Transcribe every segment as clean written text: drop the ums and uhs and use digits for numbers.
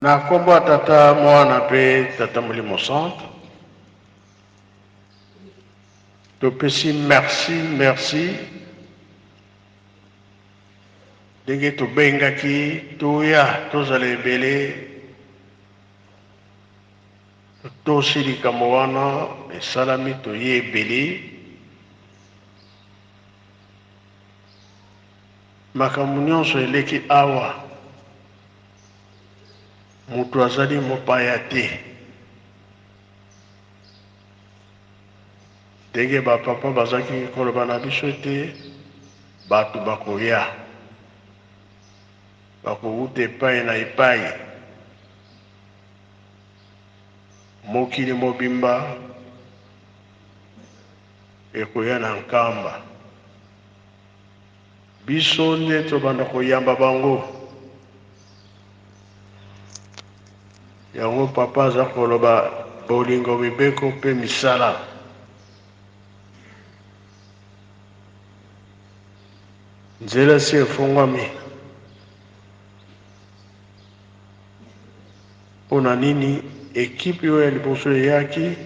Na nkombo ya Tata, Mwana mpe Tata Molimo Santu, topesi merci, merci ndenge tobengaki toya tozala ebele totosi likambo wana esalami toye ebele makambo nyonso eleki awa Moto azali mopaya te. Ndenge ba papa bazalaki koloba na biso ete bato bakoya, bakowuta epai na epai, mokili mobimba ekoya na Nkamba. Biso nde tobanda koyamba bango. Yango papa aza koloba bolingo mibeko pe misala. Nzela si efongwami. Mpo na nini ekipe oyo ya liboso eyaki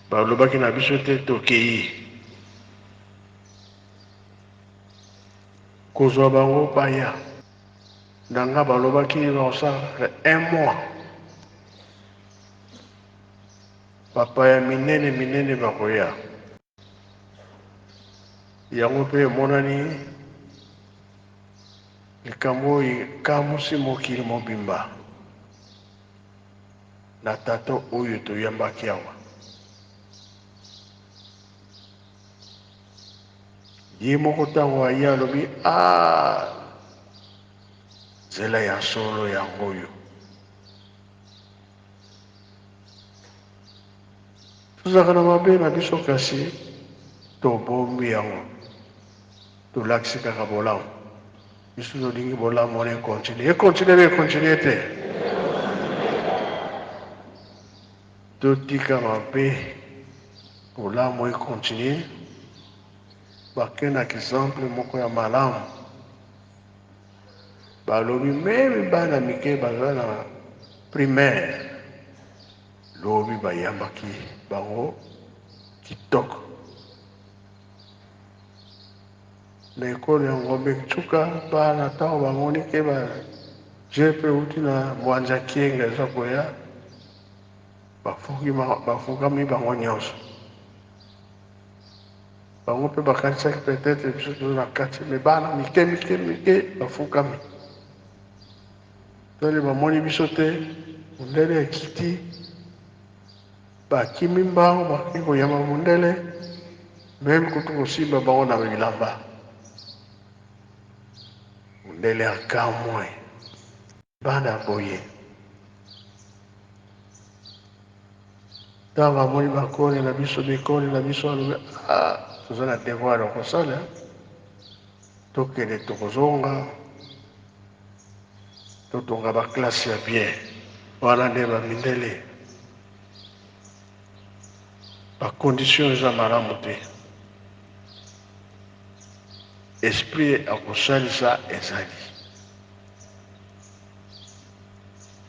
Balobaki na biso te tokeyi kozwa bango baya na nga balobaki bakosala un mois bapaya minene minene bakoya yango mpe emonani likambo oyo ekamwisi mokili mobimba. Na tata oyo toyambaki awa. Ye moko ntango aye alobi ah, nzela ya solo yango oyo. Tozalaka na mabe na biso kasi tobombi yango, tolakisi kaka bolamu. Biso tolingi bolamu wana ekontinue, ekontinue be ekontinue te. Totika mabe, bolamu ekontinue. Bakendaka exemple moko ya malamu, balobi meme bana mike baza na primaire lobi bayambaki bango kitoko. Na ekolo ya Ngombe Nsuka, bana ntango bamoni ke ba jeep euti na Mwanza Kienga eza koya, bafukami bango nyonso. Bango mpe bakanisaki peut-être biso toza na kati, mais bana mike mike mike bafukami. Tali bamoni biso te, mondele ekiti, Bakimi mbangu bakei koyamba mundele meme kutu kosimba bango na bilamba. Mundele akamwe bana boye. Ntango amoni bakoni na biso mikoni na biso alobi ah, toza na devoir ya kosala, tokende tokozonga totonga baklase ya bien. Wana nde bamindele Ba conditions eza malamu te. Esprit ya kosalisa ezali.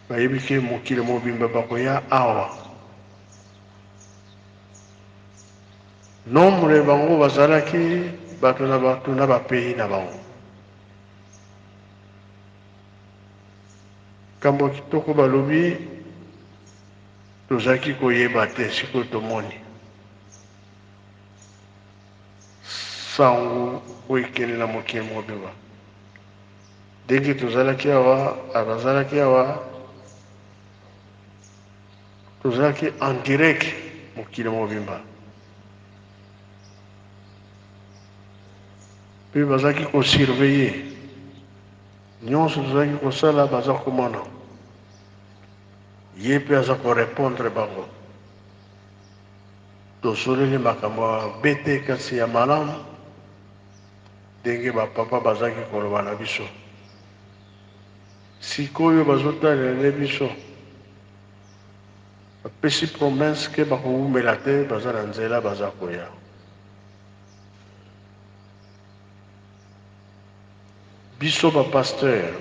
Bayebi ke mokili mobimba bakoya awa. Nombre bango bazalaki bato na bato na ba pays na bango. Likambo ya kitoko balobi Tozalaki koyeba te sikoyo tomoni. Sango oyo ekende na mokili mobimba. Ndenge tozalaki awa, bazalaki awa, tozalaki en direct mokili mobimba. Mpe bazalaki ko surveiller nyonso tozalaki kosala, baza komona. Ye pe aza ko repondre bango. Tosololi makambo ya mabe te kasi ya malamu ndenge ba papa bazalaki koloba na biso. Sikoyo bazotalela nde biso. Bapesi promesse ke bakowumela te, baza na nzela baza koya. Biso ba pasteurs.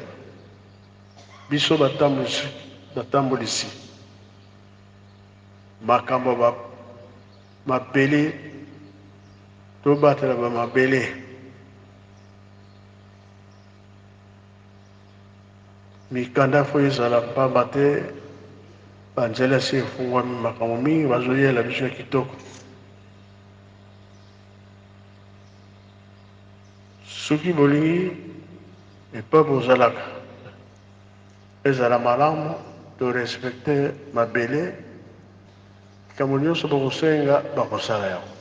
Biso batambwisi, batambolisi makambo ba mabele, tobatela ba mabele. Mikanda fo ezala mpamba te, banzela esi efungwami, makambo mingi bazoyela biso ya kitoko. Soki bolingi epa bozalaka ezala malamu, to respecte mabele, likambo nyonso bokosenga bakosala yango.